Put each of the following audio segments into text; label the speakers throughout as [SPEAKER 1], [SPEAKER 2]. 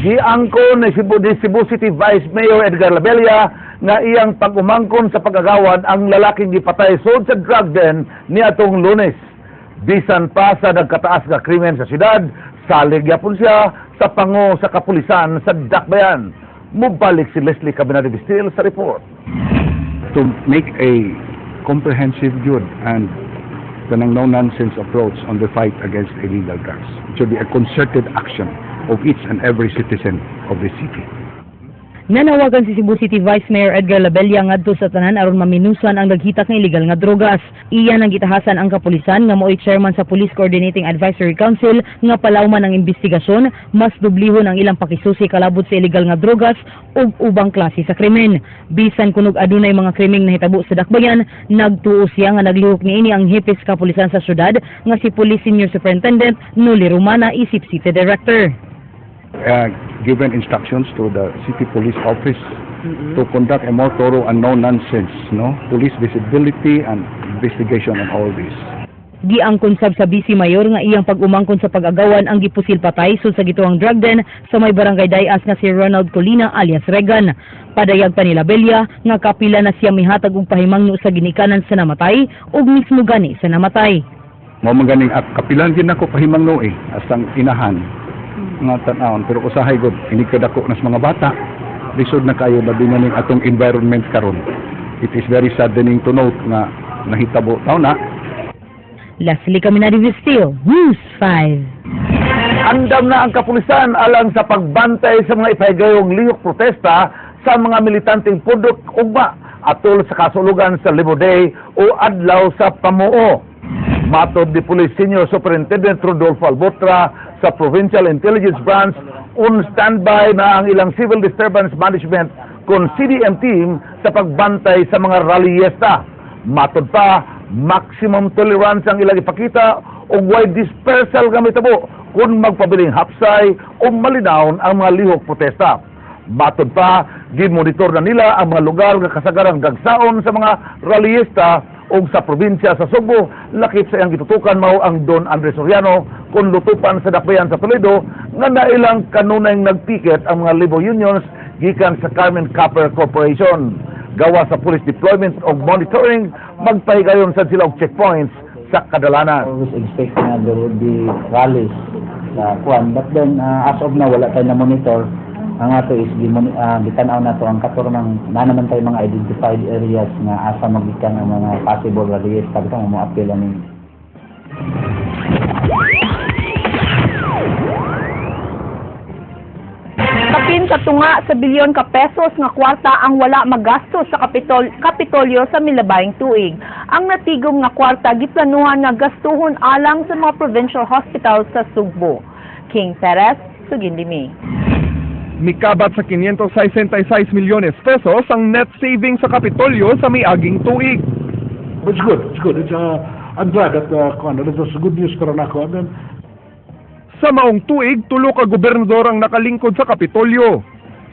[SPEAKER 1] Giangkon ni Cebu City Vice Mayor Edgar Labella nga iyang pag-umangkon sa pag-agawad ang lalaking gipatay sud sa drug den niadtong Lunes. Bisan pa sa nagkataas nga krimen sa syudad, salig gyapon siya sa pango sa kapulisan sa Dakbayan. Mubalik si Leslie Caminada Vistil sa report.
[SPEAKER 2] To make a comprehensive good and kanang no-nonsense approach on the fight against illegal drugs. It should be a concerted action of each and every citizen of the city.
[SPEAKER 3] Nanawagan si Cebu City Vice Mayor Edgar Labella ngadto sa tanan aron maminusan ang naghitak ng ilegal nga drogas. Iya nang gitahasan ang kapulisan nga maoy chairman sa Police Coordinating Advisory Council nga palawman ang investigasyon, mas dublihon ang ilang pakisusi kalabot sa ilegal nga drogas ug ubang klase sa krimen. Bisan kunog adunay mga krimeng nahitabo sa Dakbayan, nagtuo siya nga naglihok niini ang hepe sa kapulisan sa syudad nga si Police Senior Superintendent Noli Romana isip City Director.
[SPEAKER 2] Given instructions to the city police office to conduct a more thorough and no-nonsense, no, police visibility and investigation on all this.
[SPEAKER 3] Giangkon sab sa Vice Mayor nga iyang pag-umangkon sa pag-agawan ang gipusil patay sud sa gituwang drug den sa may barangay Dayas nga si Ronald Colina alias Regan. Padayag pa ni Labella nga kapila na siya mihatag og pahimangno sa ginikanan sa namatay ug mismo gani sa namatay.
[SPEAKER 2] Mao man ganing kapilan gid nako pahimangno eh asang inahan nga tan-awon, pero usahay gud inig kadako nas mga bata, lisod na kayo, labi na ning atong environment karon. It is very saddening to note nga nahitabo taw na.
[SPEAKER 3] Leslie Caminari Vistil, News 5.
[SPEAKER 1] Andam na ang kapulisan alang sa pagbantay sa mga ipahigayong lihok protesta sa mga militanteng pudok ugma atol sa kasulugan sa Labor Day o Adlaw sa Pamuo. Matod ni Police Senior Superintendent Rodolfo Albotra sa Provincial Intelligence Branch, on standby na ang ilang Civil Disturbance Management kon CDM team sa pagbantay sa mga rallyesta. Matod pa, maximum tolerance ang ilang ipakita ug way dispersal nga mitabo kung magpabiling hapsay o malinawon ang mga lihok protesta. Matod pa, gimonitor na nila ang mga lugar nga kasagarang gagsaon sa mga rallyista ug sa probinsya sa Sugbo, lakip sa iyang gitutukan mao ang Don Andres Soriano kung lutupan sa Dakbayan sa Toledo nga nailang kanunay nagpiket ang mga labor unions gikan sa Carmen Copper Corporation. Gawa sa police deployment o monitoring, magpahigayon sad sila og checkpoints sa kadalanan.
[SPEAKER 4] Always expect na there would be rallies sa kuan, but then as of now wala tayo na monitor. Ang ato is gitan-aw nato ang katurang na naman tayo mga identified areas nga asa magikan ang mga possible rallies kabitang mo appeal ani.
[SPEAKER 5] Kapin sa tunga sa bilyon ka pesos nga kwarta ang wala magastos sa Kapitolyo sa milabayng tuig. Ang natigom nga kwarta giplanuhan nga gastuhon alang sa mga provincial hospitals sa Sugbo. King Perez, Sugindimi.
[SPEAKER 6] Mikabat sa 566 milyones pesos ang net saving sa Kapitolyo sa miaging tuig.
[SPEAKER 7] It's good. It's good. I'm glad that that was good news para nako. And then,
[SPEAKER 6] sa maong tuig, tulo ka gobernador ang nakalingkod sa Kapitolyo.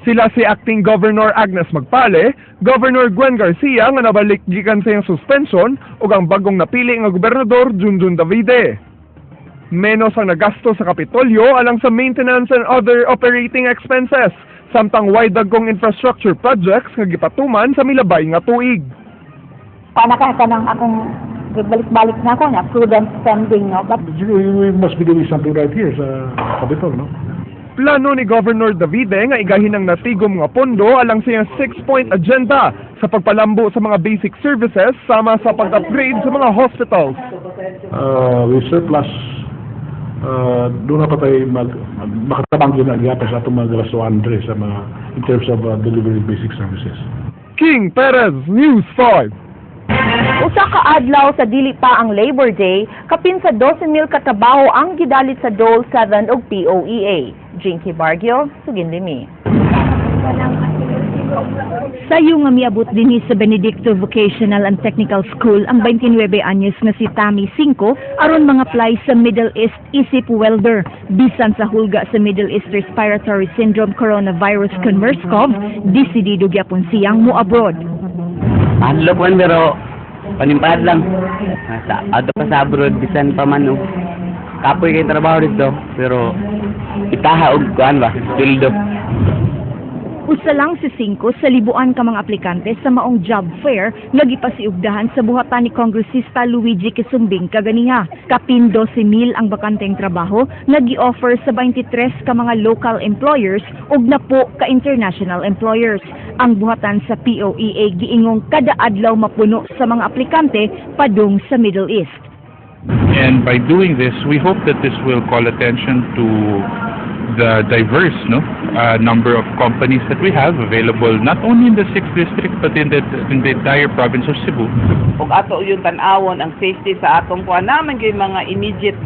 [SPEAKER 6] Sila si Acting Governor Agnes Magpale, Governor Gwen Garcia nga nabalik gikan sa iyang suspension ug ang bagong napili nga gobernador Junjun Davide. Menos ang nagasto sa Kapitolyo alang sa maintenance and other operating expenses, samtang way dagkong infrastructure projects nga gipatuman sa milabay nga tuig.
[SPEAKER 8] Panaka ka ng akong balik-balik na ako na prudent spending, no? But
[SPEAKER 7] we must be doing something right here sa Capitol, no?
[SPEAKER 6] Plano ni Governor Davide nga igahin ang natigom nga pondo alang sa iyang 6-point agenda sa pagpalambo sa mga basic services sama sa pag-upgrade sa mga hospitals.
[SPEAKER 7] We surplus, doon na pa tayo makatabang yun ang gyapon sa atong mga gastuhan dre sa mga in terms of delivery basic services.
[SPEAKER 6] King Perez, News 5.
[SPEAKER 5] Usa ka adlaw sa dili pa ang Labor Day, kapin sa 12,000 katrabaho ang gidalit sa DOLE 7 ug POEA. Jinky Bargio, Sugindimi.
[SPEAKER 9] Sayo nga miabot dinhi sa Benedicto Vocational and Technical School ang 29 anyos nga si Tammy Cinco aron mga-apply sa Middle East isip welder. Bisan sa hulga sa Middle East Respiratory Syndrome Coronavirus kon MERS-CoV, desidido gyapon siyang mo abroad.
[SPEAKER 10] Mahadlok man pero panimpad lang. Sa ato pa sa abroad bisan pa man oh. Kapoy kay trabaho dito pero Itaha og kuan ba, sweldo.
[SPEAKER 9] Usa lang si Cinco sa libuan ka mga aplikante sa maong job fair nga gipasiugdahan sa buhatan ni Kongresista Luigi Quisumbing kaganiha. Kapin 12,000 ang bakanteng trabaho nga gi-offer sa 23 ka mga local employers ug napo ka international employers. Ang buhatan sa POEA giingong kada adlaw mapuno sa mga aplikante padung sa Middle East.
[SPEAKER 11] And by doing this, we hope that this will call attention to the diverse, no, number of companies that we have available not only in the 6th district but in the entire province of Cebu.
[SPEAKER 12] Ug ato yung tan-awon ang safety sa atong kuan naman gyud mga immediate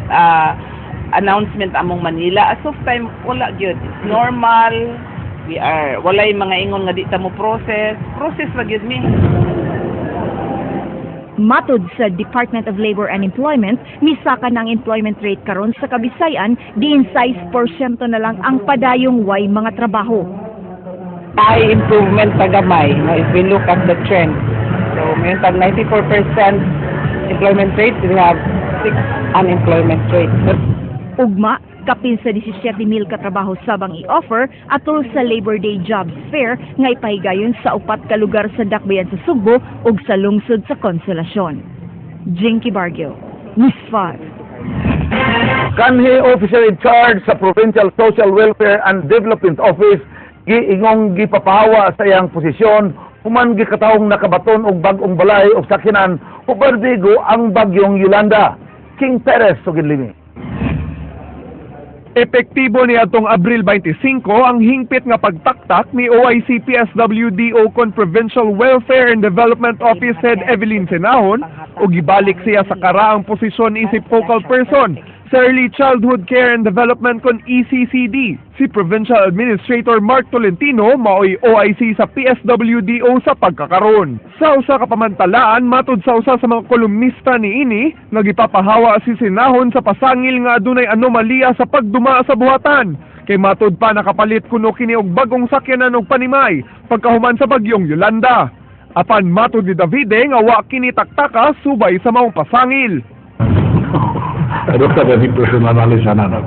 [SPEAKER 12] announcement among Manila. As of time, wala gyud. It's normal. We are walay mga ingon nga di ta mo process. Process ra gyud mi.
[SPEAKER 9] Matod sa Department of Labor and Employment, misaka ng employment rate karon sa Kabisayan, diin 6% na lang ang padayong way mga trabaho.
[SPEAKER 12] High improvement sa gamay, no, if we look at the trend. So, mayroon tag 94% employment rate, we have 6 unemployment rate.
[SPEAKER 9] Ugma, kapin sa 17,000 katrabaho sabang i-offer atol sa Labor Day Jobs Fair nga ipahigayon sa upat ka lugar sa Dakbayan sa Sugbo ug sa lungsod sa Consolacion. Jinky Bargio, News 5.
[SPEAKER 1] Kanhi officer in charge sa Provincial Social Welfare and Development Office giingong gipapahawa sa iyang posisyon human gikatawong nakabaton og bag-ong balay og sakyanan uban bigo ang bagyong Yolanda. King Perez sugid limi.
[SPEAKER 6] Epektibo ni atong Abril 25 ang hingpit nga pagtaktak ni OIC PSWDO kon Provincial Welfare and Development Office Head Evelyn Senahon ug gibalik siya sa karaang posisyon isip focal person sa Early Childhood Care and Development kon ECCD. Si Provincial Administrator Mark Tolentino maoy OIC sa PSWDO sa pagkakaron. Sa usa ka pamantalaan, matud sa usa sa mga kolumnista niini nga gipapahawa si Senahon sa pasangil nga adunay anomalya sa pagduma sa buhatan. Kay matud pa, nakapalit kuno kini og bagong sakyanan og panimay pagkahuman sa bagyong Yolanda. Apan matud ni Davide nga wa kini taktaka subay sa maong pasangil.
[SPEAKER 7] I don't have any personal knowledge ana, no.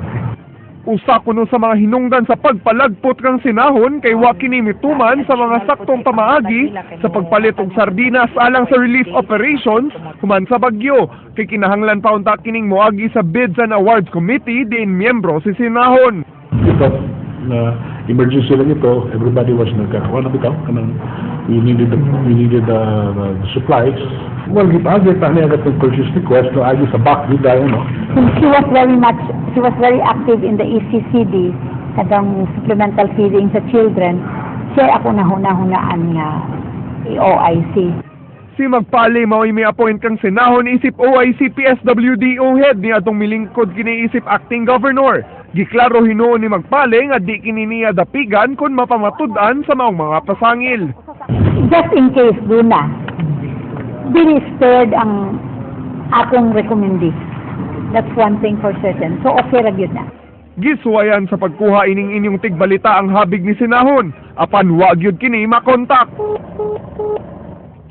[SPEAKER 6] Usa kuno sa mga hinungdan sa pagpalagpot kang Senahon kay wa kini mituman sa mga saktong pamaagi sa pagpalit og sardinas alang sa relief operations human sa bagyo, kay kinahanglan pa unta kining moagi sa Bids and Awards Committee diin miyembro si Senahon.
[SPEAKER 7] Ito na emergency lang ito, everybody was nagkakawa na bitaw kanang we needed the supplies. Well, gipaagi ta niya katong purchase request no, agi sa back gid dayon, no.
[SPEAKER 8] She was very active in the ECCD, katong supplemental feeding sa children. Siya ako nahuna-hunaan nga i-OIC.
[SPEAKER 6] Si Magpali mao'y may appoint kang Senahon isip OIC PSWDO head ni atong milingkod kini isip acting governor. Giklaro hinuon ni Magpali nga di kini niya dapigan kon mapamatud-an sa maong mga pasangil.
[SPEAKER 8] Just in case, duna, dili spared ang akong recommendee. That's one thing for certain. So, okay ra gyud na.
[SPEAKER 6] Gisuwayan sa pagkuha ining inyong tigbalita ang habig ni Senahon, apan wa gyud kini makontak.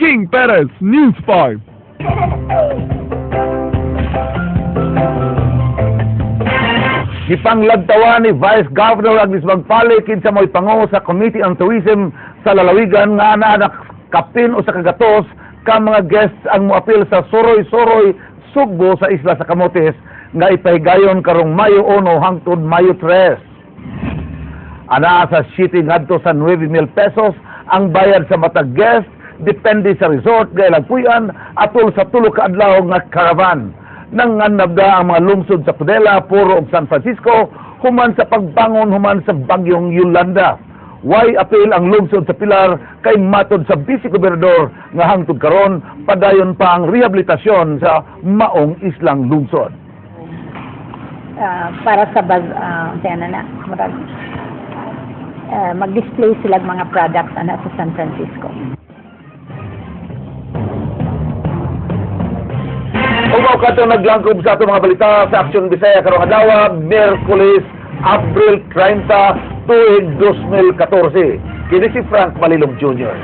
[SPEAKER 6] King Perez, News 5.
[SPEAKER 1] Gipanglagtawan ni Vice Governor Agnes Magpale kinsa mo'y pangulo sa Committee on Tourism sa lalawigan nga naa kapin 100 ka mga guests ang moapil sa Suroy-Suroy Sugbo sa isla sa Camotes nga ipahigayon karong Mayo 1 hangtod Mayo 3. Anaa sa 7 ngadto sa 9,000 pesos ang bayad sa matag guest, depende sa resort nga ilang puy-an atol sa 3 ka adlaw nga caravan. Nanganabda ang mga lungsod sa Tudela, Puro ug San Francisco human sa pagbangon human sa bagyong Yolanda. Way apil ang lungsod sa Pilar kay matod sa Vice Gobernador nga hangtod karon padayon pa ang rehabilitasyon sa maong islang lungsod.
[SPEAKER 8] Para sa baz, na na, murag, mag-display sila mga products ana sa San Francisco.
[SPEAKER 1] Umaw ka itong naglangkob sa atong mga balita sa Aksyon Bisaya karong adlaw, Miyerkules, Abril 30, tuig 2014. Kini si Frank Malilog Jr.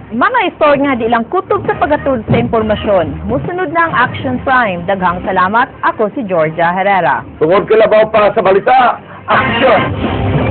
[SPEAKER 5] Mga istorya nga di lang kutob sa paghatod sa impormasyon. Musunod na ang Action Prime. Daghang salamat. Ako si Georgia Herrera.
[SPEAKER 1] Tungod kay labaw pa sa balita, Aksyon!